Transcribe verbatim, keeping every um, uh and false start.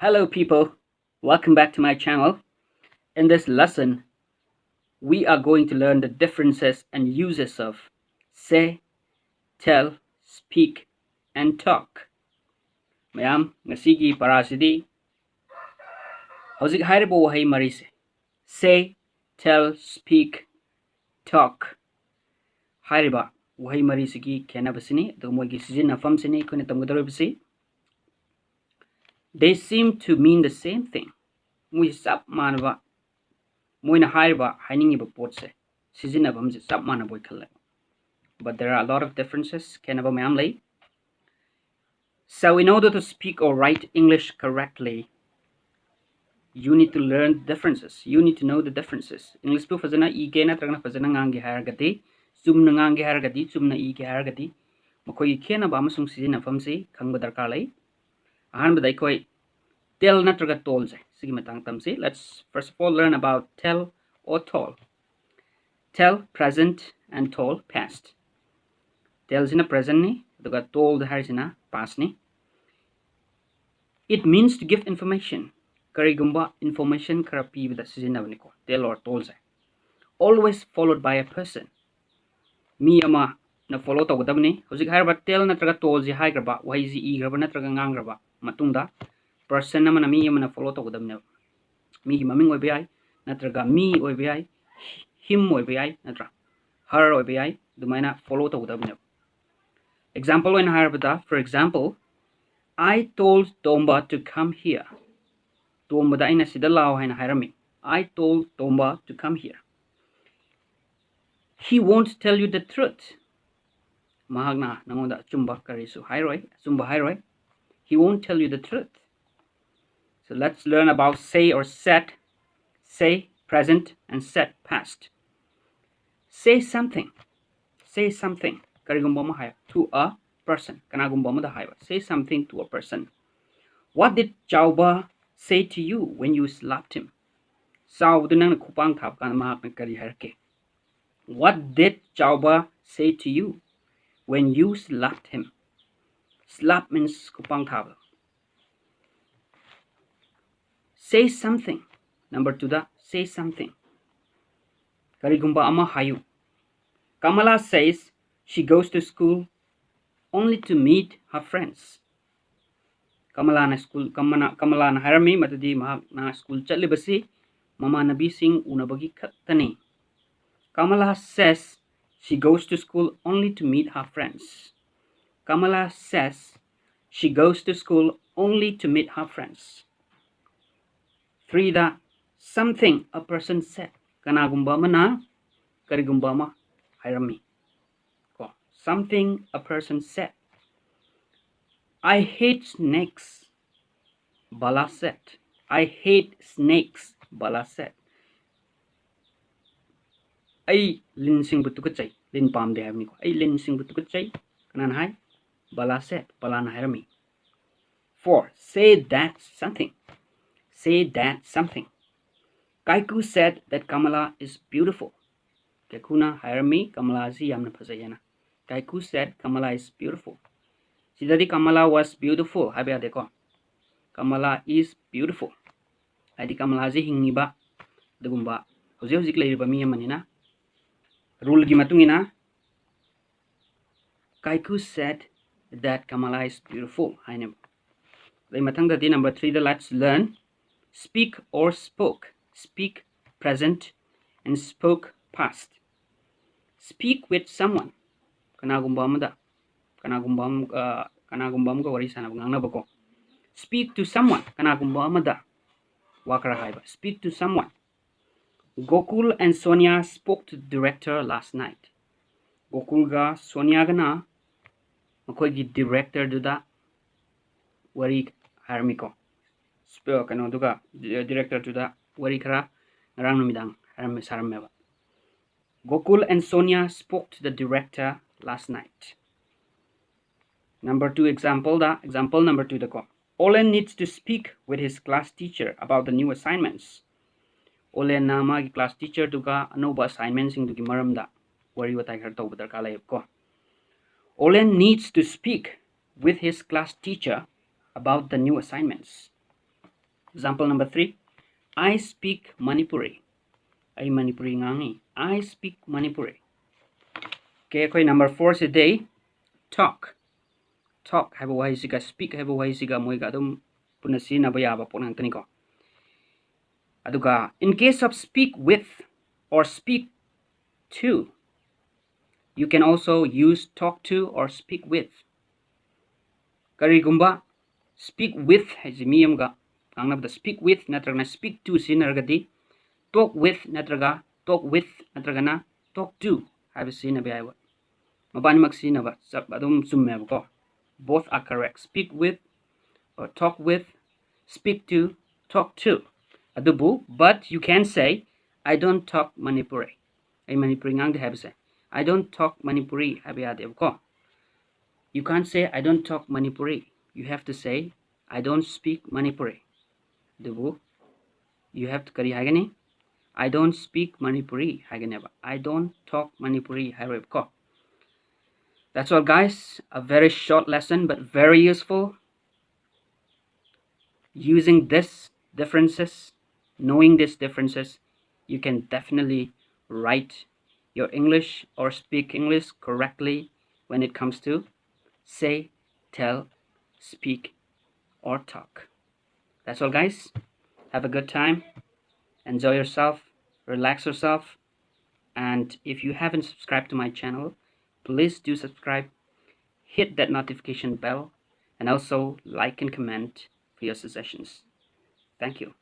Hello, people. Welcome back to my channel. In this lesson, we are going to learn the differences and uses of say, tell, speak, and talk. ꯃꯌꯥꯝ, ꯉꯁꯤꯒꯤ ꯄꯔꯥꯁꯤꯗꯤ ꯍꯧꯖꯤꯛ ꯍꯥꯏꯔꯤꯕ ꯋꯥꯍꯩ ꯃꯔꯤꯁꯦ, say, tell, speak, talk ꯍꯥꯏꯔꯤꯕ ꯋꯥꯍꯩ ꯃꯔꯤꯁꯤꯒꯤ ꯈꯦꯠꯅꯕꯁꯤꯅꯤ, ꯑꯗꯨꯒ ꯃꯣꯏꯒꯤ ꯁꯤꯖꯤꯟꯅꯐꯝꯁꯤꯅꯤ ꯑꯩꯈꯣꯏꯅ ꯇꯝꯒꯗꯧꯔꯤꯕꯁꯤ꯫ They seem to mean the same thing. ꯃꯣꯏꯁꯤ ꯆꯞ ꯃꯥꯟꯅꯕ, ꯃꯣꯏꯅ ꯍꯥꯏꯔꯤꯕ, ꯍꯥꯏꯅꯤꯡꯉꯤꯕ ꯄꯣꯠꯁꯦ ꯁꯤꯖꯤꯟꯅꯐꯝꯁꯦ ꯆꯞ ꯃꯥꯟꯅꯕ ꯑꯣꯏ ꯈꯜꯂꯦ꯫ But there are a lot of differences. ꯈꯦꯠꯅꯕ ꯃꯌꯥꯝ ꯂꯩ꯫ So in order to speak or write English correctly, you need to learn the differences. You need to know the differences. Englishꯄꯨ ꯐꯖꯅ ꯏꯒꯦ ꯅꯠꯇ꯭ꯔꯒꯅ ꯐꯖꯅ ꯉꯥꯡꯒꯦ ꯍꯥꯏꯔꯒꯗꯤ, ꯆꯨꯝꯅ ꯉꯥꯡꯒꯦ ꯍꯥꯏꯔꯒꯗꯤ, ꯆꯨꯝꯅ ꯏꯒꯦ ꯍꯥꯏꯔꯒꯗꯤ, ꯃꯈꯣꯏꯒꯤ ꯈꯦꯠꯅꯕ ꯑꯃꯁꯨꯡ ꯁꯤꯖꯤꯟꯅꯐꯝꯁꯤ ꯈꯪꯕ ꯗꯔꯀꯥꯔ ꯂꯩ꯫ ꯑꯍꯥꯟꯕꯗ ꯑꯩꯈꯣꯏ tell ꯅꯠꯇ꯭ꯔꯒ told ꯁꯦ, ꯁꯤꯒꯤ ꯃꯇꯥꯡ ꯇꯝꯁꯤ꯫ Let's first of all learn about tell or told. Tell, present, and told, past. Tell ꯁꯤꯅ present ꯅꯤ, ꯑꯗꯨꯒ told ꯍꯥꯏꯔꯤꯁꯤꯅ past ꯅꯤ꯫ It means to give information. ꯀꯔꯤꯒꯨꯝꯕ information ꯈꯔ ꯄꯤꯕꯗ ꯁꯤꯖꯤꯟꯅꯕꯅꯤꯀꯣ tell or told say. Always followed by a person. ꯃꯤ ꯑꯃꯅ follow ꯇꯧꯒꯗꯕꯅꯤ꯫ ꯍꯧꯖꯤꯛ ꯍꯥꯏꯔꯤꯕ tell ꯅꯠꯇ꯭ꯔꯒ told ꯁꯤ ꯍꯥꯏꯈ꯭ꯔꯕ, ꯋꯥꯍꯩꯁꯤ ꯏꯈ꯭ꯔꯕ ꯅꯠꯇ꯭ꯔꯒ ꯉꯥꯡꯈ꯭ꯔꯕ ꯃꯇꯨꯡꯗ, person ꯑꯃꯅ, ꯃꯤ ꯑꯃꯅ follow ꯇꯧꯒꯗꯕꯅꯦꯕ꯫ ꯃꯤꯒꯤ ꯃꯃꯤꯡ ꯑꯣꯏꯕ ꯌꯥꯏ, ꯅꯠꯇ꯭ꯔꯒ me ꯑꯣꯏꯕ ꯌꯥꯏ, him ꯑꯣꯏꯕ ꯌꯥꯏ, ꯅꯠꯇ꯭ꯔꯥ, her ꯑꯣꯏꯕ ꯌꯥꯏ, ꯑꯗꯨꯃꯥꯏꯅ follow ꯇꯧꯒꯗꯕꯅꯦꯕ꯫ Example ꯑꯣꯏꯅ ꯍꯥꯏꯔꯕꯗ, for example, I told Tomba to come here. ꯇꯣꯝꯕꯗ ꯑꯩꯅ ꯁꯤꯗ ꯂꯥꯛꯑꯣ ꯍꯥꯏꯅ ꯍꯥꯏꯔꯝꯃꯤ꯫ I told Tomba to come here. He won't tell you the truth. ꯃꯍꯥꯛꯅ ꯅꯉꯣꯟꯗ ꯑꯆꯨꯝꯕ ꯀꯔꯤꯁꯨ ꯍꯥꯏꯔꯣꯏ, ꯑꯆꯨꯝꯕ ꯍꯥꯏꯔꯣꯏ꯫ He won't tell you the truth. So let's learn about say or said. Say, present, and said, past. Say something. Say something. ꯀꯔꯤꯒꯨꯝꯕ ꯑꯃ ꯍꯥꯏꯌꯨ꯫ To a person. ꯀꯅꯥꯒꯨꯝꯕ ꯑꯃꯗ ꯍꯥꯏꯕ꯫ Say something to a person. What did ꯆꯥꯎꯕ say to you when you slapped him? ꯆꯥꯎꯕꯗꯨ ꯅꯪꯅ ꯈꯨꯄꯥꯛ ꯊꯥꯕ ꯀꯥꯟꯗ ꯃꯍꯥꯛꯅ ꯀꯔꯤ ꯍꯥꯏꯔꯛꯀꯦ? What did ꯆꯥꯎꯕ say to you when you slapped him? Slap means ꯈꯨꯄꯥꯛ ꯊꯥꯕ꯫ Say something. Number two ꯗ say something. ꯀꯔꯤꯒꯨꯝꯕ ꯑꯃ ꯍꯥꯏꯌꯨ. Kamala says she goes to school only to meet her friends. ꯀꯃꯂꯥꯅ ꯁ꯭ꯀꯨꯜ ꯀꯃꯅ ꯀꯃꯂꯥꯅ ꯍꯥꯏꯔꯝꯃꯤ ꯃꯗꯨꯗꯤ ꯃꯍꯥꯛꯅ ꯁ꯭ꯀꯨꯜ ꯆꯠꯂꯤꯕꯁꯤ ꯃꯃꯥꯟꯅꯕꯤꯁꯤꯡ ꯎꯅꯕꯒꯤ ꯈꯛꯇꯅꯤ. Kamala says she goes to school only to meet her friends. Kamala says she goes to school only to meet her friends. Three the something a person said. ꯀꯅꯥꯒꯨꯝꯕ ꯑꯃꯅ ꯀꯔꯤꯒꯨꯝꯕ ꯑꯃ ꯍꯥꯏꯔꯝꯃꯤ. ꯀꯣ, something a person said. I hate snakes, Bala said. I hate snakes, Bala said. ꯑꯩ ꯂꯤꯟꯁꯤꯡꯕꯨ ꯇꯨꯀꯠꯆꯩ. ꯂꯤꯟ ꯄꯥꯝꯗꯦ ꯍꯥꯏꯕꯅꯤꯀꯣ. ꯑꯩ ꯂꯤꯟꯁꯤꯡꯕꯨ ꯇꯨꯀꯠꯆꯩ. ꯀꯅꯥꯅ ꯍꯥꯏ? Bala said. ꯕꯂꯥꯅ ꯍꯥꯏꯔꯝꯃꯤ. Four, say that something. Say that something. Kaiku said that Kamala is beautiful. ꯀꯥꯏꯀꯨꯅ ꯍꯥꯏꯔꯝꯃꯤ ꯀꯃꯂꯥ ꯑꯁꯤ ꯌꯥꯝꯅ ꯐꯖꯩ ꯍꯥꯏꯅ. Kaiku said Kamala is beautiful. ꯁꯤꯗꯗꯤ Kamala was beautiful ꯍꯥꯏꯕ ꯌꯥꯗꯦꯀꯣ. Kamala is beautiful. ꯍꯥꯏꯗꯤ ꯀꯃꯂꯥꯁꯤ ꯍꯤꯡꯉꯤꯕ ꯑꯗꯨꯒꯨꯝꯕ ꯍꯧꯖꯤꯛ ꯍꯧꯖꯤꯛ ꯂꯩꯔꯤꯕ ꯃꯤ ꯑꯃꯅꯤꯅ ꯔꯨꯜꯒꯤ ꯃꯇꯨꯡ ꯏꯟꯅ Kaiku said that Kamala is beautiful ꯍꯥꯏꯅꯦꯕ. ꯑꯗꯩ ꯃꯊꯪꯗꯗꯤ number three the let's learn speak or spoke. Speak present and spoke past. Speak with someone. ꯀꯅꯥꯒꯨꯝꯕ ꯑꯃꯗ, ꯀꯅꯥꯒꯨꯝꯕ ꯑꯃ, ꯑ, ꯀꯅꯥꯒꯨꯝꯕ ꯑꯃꯒ ꯋꯥꯔꯤ ꯁꯥꯟꯅꯕ, ꯉꯥꯡꯅꯕꯀꯣ. Speak to someone. ꯀꯅꯥꯒꯨꯝꯕ ꯑꯃꯗ ꯋꯥ ꯈꯔ ꯍꯥꯏꯕ. Speak to someone. Gokul and Sonia spoke to the director last night. ꯒꯣꯀꯨꯜꯒ ꯁꯣꯅꯤꯌꯥꯒꯅ ꯃꯈꯣꯏꯒꯤ ꯗꯤꯔꯦꯛꯇꯔꯗꯨꯗ ꯋꯥꯔꯤ ꯍꯥꯏꯔꯝꯃꯤꯀꯣ. ꯁ꯭ꯄ-, ꯀꯩꯅꯣꯗꯨꯒ, ꯗꯤ-, ꯗꯤꯔꯦꯛꯇꯔꯗꯨꯗ ꯋꯥꯔꯤ ꯈꯔ ꯉꯔꯥꯡ ꯅꯨꯃꯤꯗꯥꯡ ꯍꯥꯏꯔꯝꯃꯦ, ꯁꯥꯔꯝꯃꯦꯕ. Gokul and Sonia spoke to the director last night. Number two example the, example number two ꯗꯀꯣ. Olen needs to speak with his class teacher about the new assignments. ꯑꯣꯂꯦꯟꯅ ꯃꯥꯒꯤ class ꯇꯤꯆꯔꯗꯨꯒ ꯑꯅꯧꯕ ꯑꯁꯥꯏꯟꯃꯦꯟꯁꯤꯡꯗꯨꯒꯤ ꯃꯔꯝꯗ ꯋꯥꯔꯤ ꯋꯥꯇꯥꯏ ꯈꯔ ꯇꯧꯕ ꯗꯔꯀꯥꯔ ꯂꯩꯌꯦꯕꯀꯣ. Olen needs to speak with his class teacher about the new assignments. Example number three, I speak Manipuri. ꯑꯩ ꯃꯅꯤꯄꯨꯔꯤ ꯉꯥꯡꯉꯤ꯫ I speak Manipuri. Okay, ꯑꯩꯈꯣꯏ number four ꯁꯤꯗꯤ talk. Talk ꯍꯥꯏꯕ ꯋꯥꯍꯩꯁꯤꯒ speak ꯍꯥꯏꯕ ꯋꯥꯍꯩꯁꯤꯒ ꯃꯣꯏꯒ ꯑꯗꯨꯝ ꯄꯨꯟꯅ ꯁꯤꯖꯤꯟꯅꯕ ꯌꯥꯕ ꯄꯣꯠ ꯉꯥꯛꯇꯅꯤꯀꯣ꯫ ꯑꯗꯨꯒ in case of speak with or speak to, you can also use talk to or speak with. ꯀꯔꯤꯒꯨꯝꯕ speak with ꯍꯥꯏꯁꯤ ꯃꯤ ꯑꯃꯒ ꯉꯥꯡꯅꯕꯗ speak with ꯅꯠꯇ꯭ꯔꯒꯅ speak to ꯁꯤꯖꯤꯟꯅꯔꯒꯗꯤ talk with ꯅꯠꯇ꯭ꯔꯒ talk with ꯅꯠꯇ꯭ꯔꯒꯅ talk to ꯍꯥꯏꯕ ꯁꯤꯖꯤꯟꯅꯕ ꯌꯥꯏꯕ꯫ ꯃꯕꯥꯅꯤꯃꯛ ꯁꯤꯖꯤꯟꯅꯕ ꯆꯞ ꯑꯗꯨꯝ ꯆꯨꯝꯃꯦꯕꯀꯣ꯫ Both are correct. Speak with or talk with, speak to, talk to. ꯑꯗꯨꯕꯨ but you can say, I don't talk Manipuri. ꯑꯩ ꯃꯅꯤꯄꯨꯔꯤ ꯉꯥꯡꯗꯦ ꯍꯥꯏꯕꯁꯦ꯫ I don't talk Manipuri ꯍꯥꯏꯕ ꯌꯥꯗꯦꯕꯀꯣ꯫ You can't say, I don't talk Manipuri. You have to say, I don't speak Manipuri. ꯑꯗꯨꯕꯨ you have to ꯀꯔꯤ ꯍꯥꯏꯒꯅꯤ? I don't speak Manipuri ꯍꯥꯏꯒꯅꯦꯕ꯫ I don't talk Manipuri ꯍꯥꯏꯔꯣꯏꯕꯀꯣ꯫ That's all, guys. A very short lesson, but very useful. Using these differences, knowing these differences, you can definitely write your English or speak English correctly when it comes to say, tell, speak, or talk. That's all, guys. Have a good time. Enjoy yourself. Relax yourself. And if you haven't subscribed to my channel, please do subscribe. Hit that notification bell and also like and comment for your suggestions. Thank you.